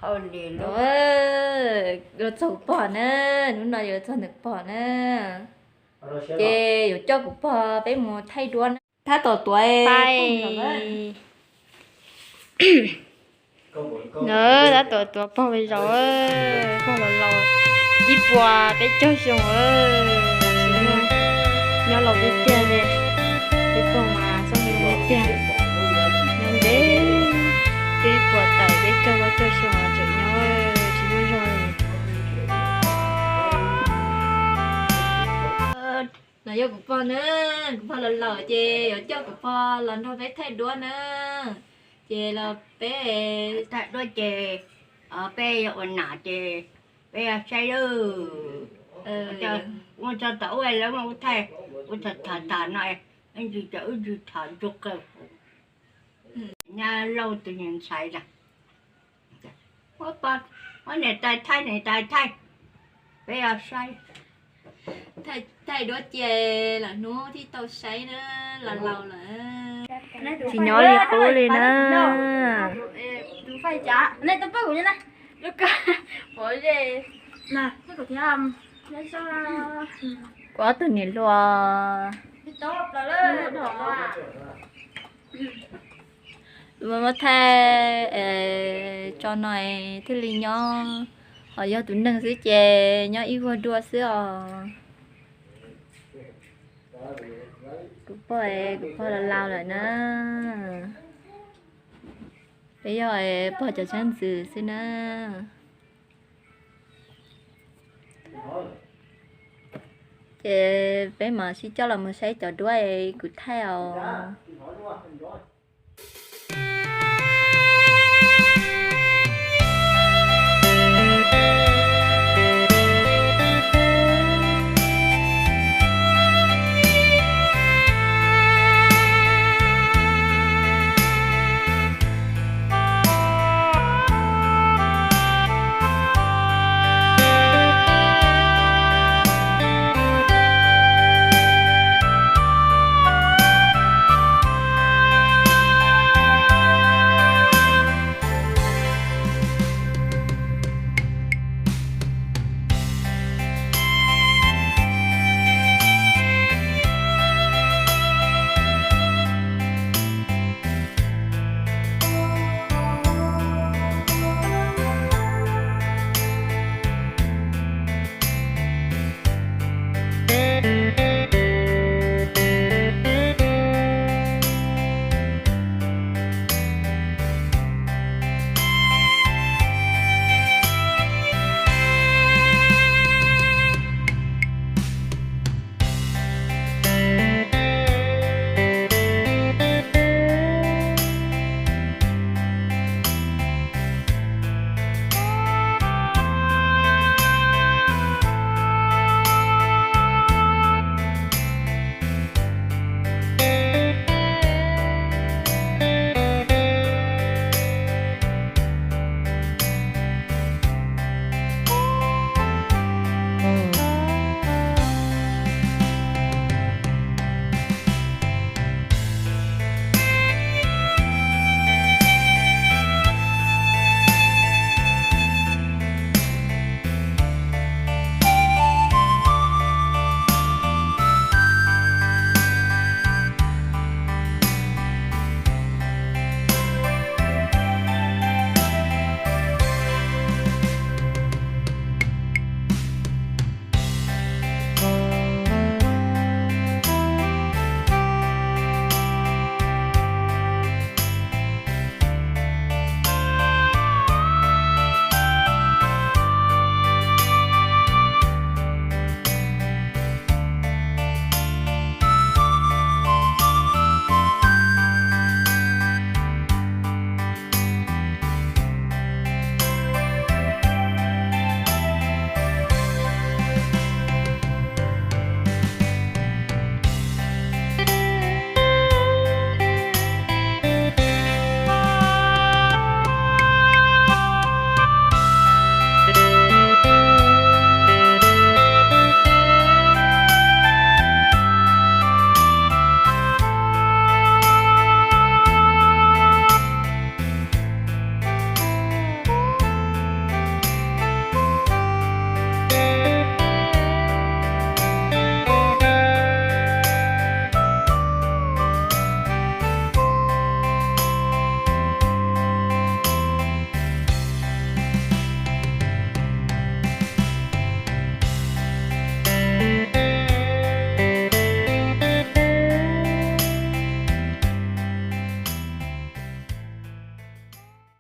Los txog kuv pog na, hnub no yuav txog ntawm kuv pog na, ces yuav coj kuv pog peb mus thaij duab na. Tab tom tuav, tab tom tuav pog pes zaum, pog los laus ib puas peb caug xyoo, nyob laus tiag tiag li, peb pog mas txoj me tiag, nyob ntev, twb ib puas tawm peb caug plaub caug xyoo tseem nyob tsis muaj zog li. Los yog kuv pog na, kuv pog los laus ces yuav coj kuv pog los nrog peb thaij duab na. Ces los peb thaij duab ces peb yuav ua nam ces peb saib lawm. Ua txog tom ub lawv muab ua thaij, ua tham tham no, ib ntsis ces wb ntsis tham ntsuag qawg, nyab lauj tus niag ntxhais na, ob niam tais thaij, niam tais thaij, peb saib. Thaij duab cia lawm hnub thiaj tau saib na, los laus lawm. Tsis nyob li qub li na. Kuv ob tug niam hluas, muab thaij tso no thiaj li nyob, ho yog tus neeg xwb ces nyob ib vuag dua xwb os. Kuv pog, kuv pog los laus lawm na. Peb yog pog cov tshab ntxwv xwb na. Ces peb mam sib coj los mus saib cov duab kuv thaij os.